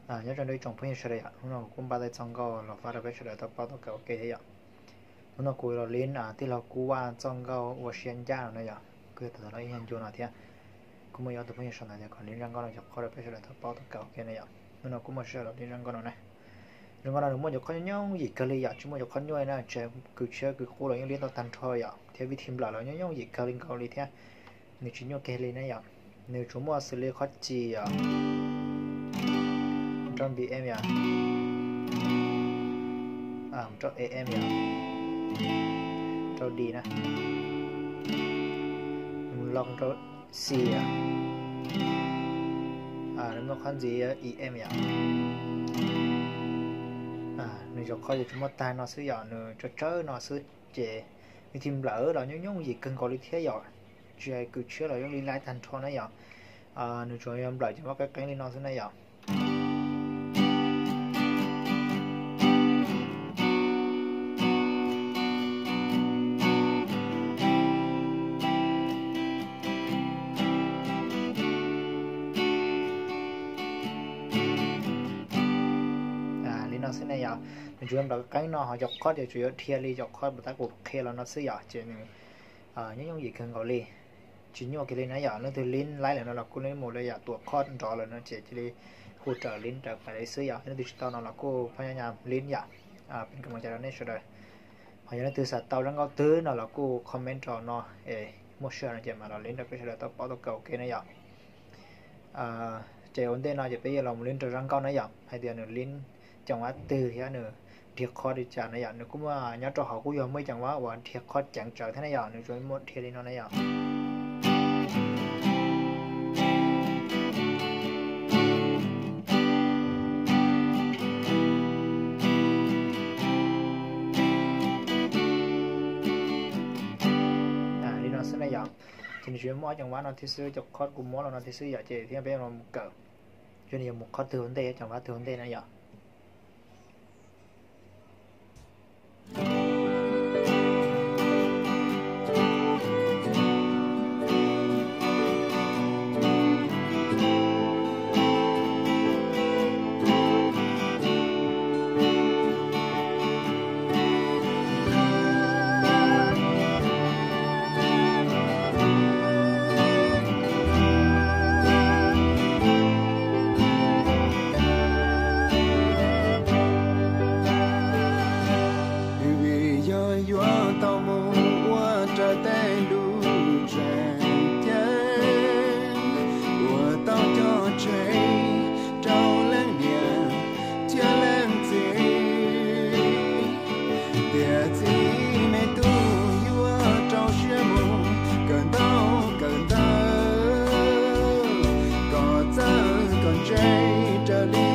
Nyob zoo ib tsoom phooj ywg sawv daws yom, hnub no kuv kuj npaj tau txoj nkauj los faib rau peb sawv daws tau paub tau kawm ua ke thiab yom. Hnub no kuv los lib tij laug Kub Vaj txoj nkauj Ua Siab Ncaj no na yom, kuj yog tau los ib nyuag ncua no thiab. Kuj muaj ib ob tug phooj ywg sau ntawv tias kom lib zaj nkauj no cov qhov rau peb sawv daws tau paub tau kawm ua ke na yom. Hnub no kuj muaj sij hawm los lib zaj nkauj no na. Zaj nkauj no nws muaj cov qhov nyob nyob yim kawg li yom, tsis muaj cov qhov nyuaj na, tsev kws tshiab kws qub los yeej lib tau tag nrho yom, thiab vib thib nplawm los nyob nyob yim kawg li nkaus li thiab. Nws tsis nyuaj kiag li na yom. Nws tsuas muaj xws li qhov ci yom, rau B M yom, rau A M yom, rau D na, los rau C yom, nws muaj qhov ntxiv E M yom. Nws cov qhov ces tsuas muaj tag no xwb yom, nws tsawg tsawg no xwb ces vib thib nplawm los nyob nyob yim kawg nkaus li thiab yom. Tsis hais kws tshiab los yeej lib laib tag nrho na yom. Nws tsuas yog nplawm ces muab qeeb qeeb li no xwb na yom. Li no xwb na yom. Nws tsuas yog nplawm qeeb no ho cov qhov ces tsuas yuav dhia li cov qhov uas tab kuv qhia los no xwb yom, ces nws nyob nyob yim kawg nkaus li, tsis nyuaj kiag li na yom. Leej twg lib laib lawm no los kuj lib mus li yom, tuam qhov nrov lawm no ces cia li hu raws lib raws pais li xwb yom. Leej twg tsis tau no los kuj phab nyab nyab lib yom. Peb kam mus cas rau nej sawv daws. Ho yog leej twg xav tau zaj nkauj twg no los kuj comment rau no es muaj sij hawm no ces mam los lib rau peb sawv daws tau paub tau kawm ua ke na yom. Ces ua ntej no ces peb yuav los mus lib rau zaj nkauj na yom, hais tias nws lib ceev vab twg thiab nws dhia qhov li cas na yom. Nws kuj muaj nyob rau hauv kuj yog muaj ib ceev vab uas dhia qhov ceev tsawv thiab na yom, nws tsuas muaj dhia li no na yom. Li no xwb na yom. Ces nws tsuas muaj ob ceev vab no thiab xwb, cov qhov kuv muab los no thiab xwb yom, ces thiab peb los mus kawm. Yog nws yuav mus qhov twg ua ntej, ceev vab twg ua ntej na yom. Vim yog yuav tau mus ua raws tej lub tseem ceeb, ua tau cov tseg rau leej niam thiab leej txiv. Tiam sis me tub yuav rau siab mus kawm ntau kawm ntawv, kom txawj kom ntse raws li